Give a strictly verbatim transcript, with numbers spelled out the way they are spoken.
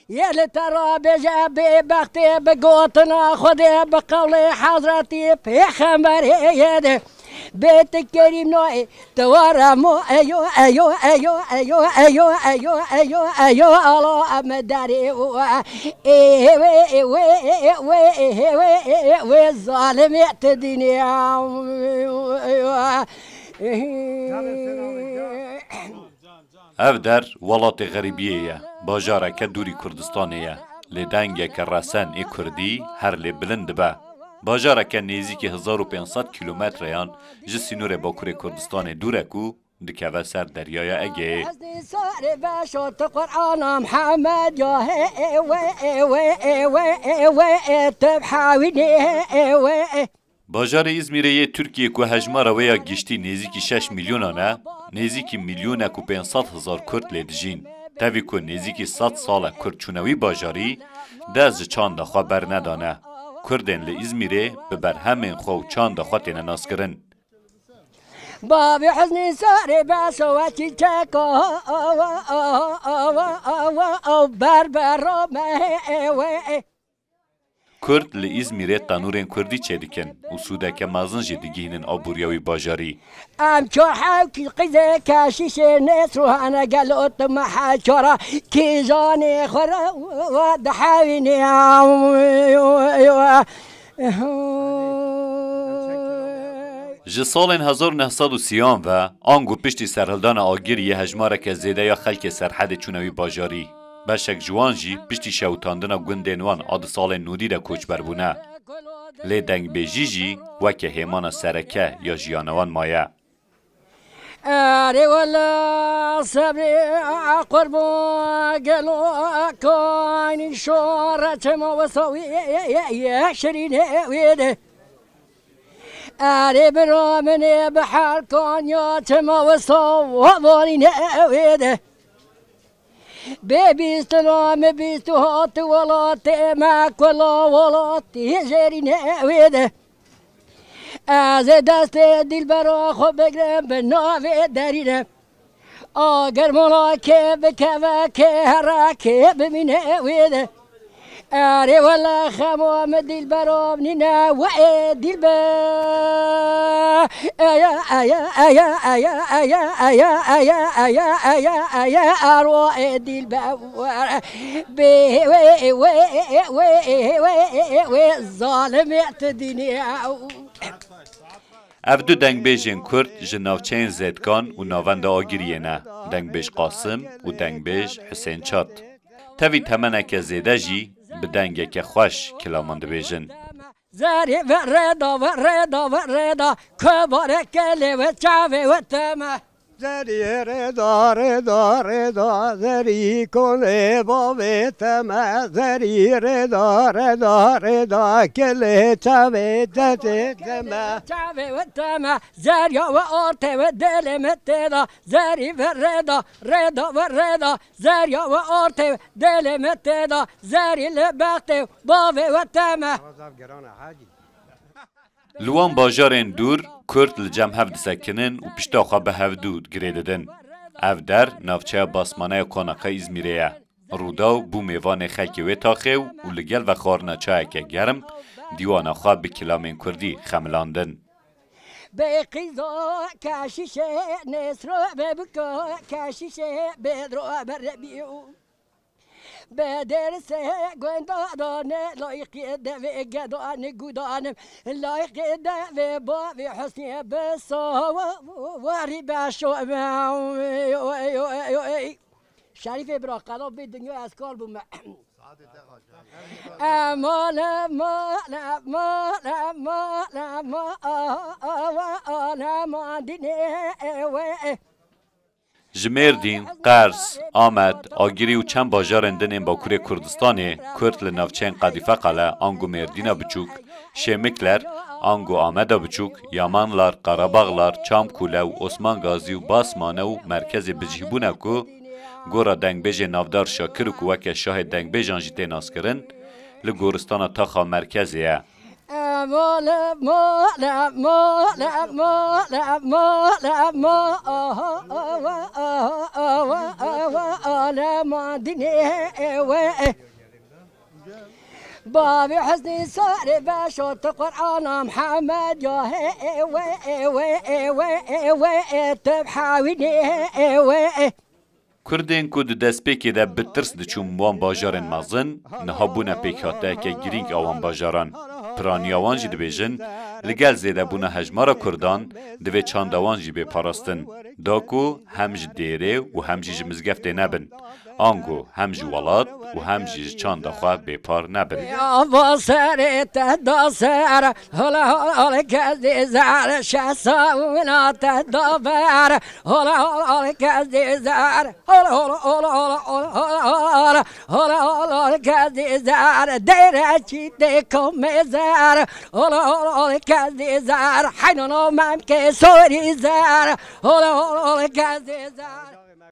Yê li te rabêje bê bextê bi gotina Xwedê bi qewlê Hezretî Pêxemberê yê de. Bê tu kerîm nayê, tu were mo eyo, eyo, eyo, eyo, eyo, eyo, eyo, eyo, ala em derê û ê wê, ê wê, ê wê, ê wê, ê wê, ê wê zalimê tu dînê. Ev der welatê xerîbiyê ye. Bajareke dûrî Kurdistanê ye. Lê dengeke resen ê kurdî her lê bilind dibe. Bajareke nêzîkî hezar û pênc sed kîlometreyan ji sînorê Bakurê Kurdistanê dûr e ku dikeve ser Deryaya Egeyê. Ez dî sarê beşo tu Qur'ana Mihemed ya he, ê wê, ê wê, ê wê, ê wê, ê tu bihewînê he, ê wê, ê. Bajarê Îzmîrê yê Tirkiyê ku hejmara wê ya giştî nêzîkî şeş milyonan e, nêzîkî milyonek û pênc sed hezar Kurd lê dijîn. Tevî ku nêzîkî sed sal e Kurd çûne wî bajarî, dest ji çanda xwe bernedane. Kurdên li Îzmîrê bi berhemên xwe û çanda xwe têne naskirin. Bavê Huznî sarê beşo wekî çeka berber me. Kurd li Îzmîrê tenûrên kurdî çêdikin û sûdeke mezin jî digihînin aboriya wî bajarî. Em çar hewkî qîzê keşîşê Nêsrûhane gelo tu me heçara kîjanê xwe re dihewînê. Ji salên hezar û neh sed û sîyan ve, ango piştî serhildana Agiriyê hejmareke zêde ya xelkê Serhedê çûne wî bajarî. Beşek ji wan jî piştî şewitandina gundên wan a di salên nodî de koçber bûne. Lê dengbêjî jî weke hêmana sereke ya jiyana wan maye. Erê wele sebrê qurbo gelo kaynî şore çema wisa wê şirînê wê de. Erê bira min ê bi herkan ya çima wisa vanîne wê de. Bê bîstina min bîst û hat welatê me kula welatî jêrîne wê de. Ez ê destê dîlbera xwe bigrim bi navê derîne. Ager mala kê bikeve kê here kê bimîne wê de. Erê wele xema min dîlbera nîne we ê dîlber. Eya, eya, eya, eya, eya, eya, eya, eya, eya, eya, arwa ê dîlber. Bê wê, wê, wê, wê, wê, wê, zalimê tu dînî. Ev du dengbêjên kurd ji navçeyên Zêdkan û navenda Agiriyê ne, dengbêj Qasim û dengbêj Hisên Çat. Tevî temeneke zêde jî bi dengeke xweş kilaman dibêjin. Zerî ve reda, ve reda, ve reda, kebareke lê ve çavê ve teme. Zerî reda, reda, reda, zerî konê bavê teme. Zerî reda, reda, reda, kelê çavê te tê teme. Çavê we teme, zerya we ortê we dilê me têda. Zerî ve reda, reda ve reda, zerya we ortê we dilê me têda. Zerî li bextê bavê we teme. Li wan bajarên dûr Kurd li cem hev disekinin û pişta xwe bi hevdû girê didin. Ev der navçeya Basmane ya Konaxa Îzmîrê ye. Rûdaw bû mêvanê xelkê wê taxê û li gel vexwarina çayeke germ dîwana xwe bi kilamên kurdî xemilandin. Bê qîza keşîşê Nêsro be bika keşîşê bêdro be rebî û Be derse gunda dane layqê devê gedan gudanim, layqê devê bavê Husnê bi sawa warî beşo me. Şerîfê bira qelo bê dinya ez kal bûme. Eman, eman, eman, eman, eman, eman, eman, dinê ewe. Ji Mêrdîn, Qers, Amed, Agirî û çend bajarên din ên Bakurê Kurdistanê, Kurd li navçeyên Qedîfeqele ango Mêrdîna Biçûk, Şêmikler, ango Ameda Biçûk, Yamanlar, Qarabaxlar, Çamkûle û Osman Gazî û Basmane û merkezê bicihbûne ku gora dengbêjê navdar Şakir û ku weke şahê dengbêjan jî tê naskirin, li goristana Taxa merkezê ye. Mole, mole, mole, mole, mole, mole, mandine, ewe. Babi Hüsnü sarı beşo tu Kur'ana Muhammed ya he, ewe, ewe, ewe, ewe, e, tu havine, ewe. Kurdên ku di destpêkê de bi tirs diçûn wan bajarên mezin, niha bûne pêkhateyeke girîng a wan bajaran. Piraniya wan jî dibêjin, li gel zêdebûna hejmara Kurdan, divê çanda wan jî bê parastin. Da ku hem ji dêrê û hem jî ji mizgeftê nebin. Ango hem ji welat û hem jî ji çanda xwe bêpar nebin. Ava serê te da ser, hola hola hola kes dê zer, şesa wina te da ber, hola hola hola kes dê zer, hola hola hola kes dê zer, dêre çî dê komê zer, hola hola hola kes dê zer, heynano memkê sorî zer, hola hola hola kes dê zer.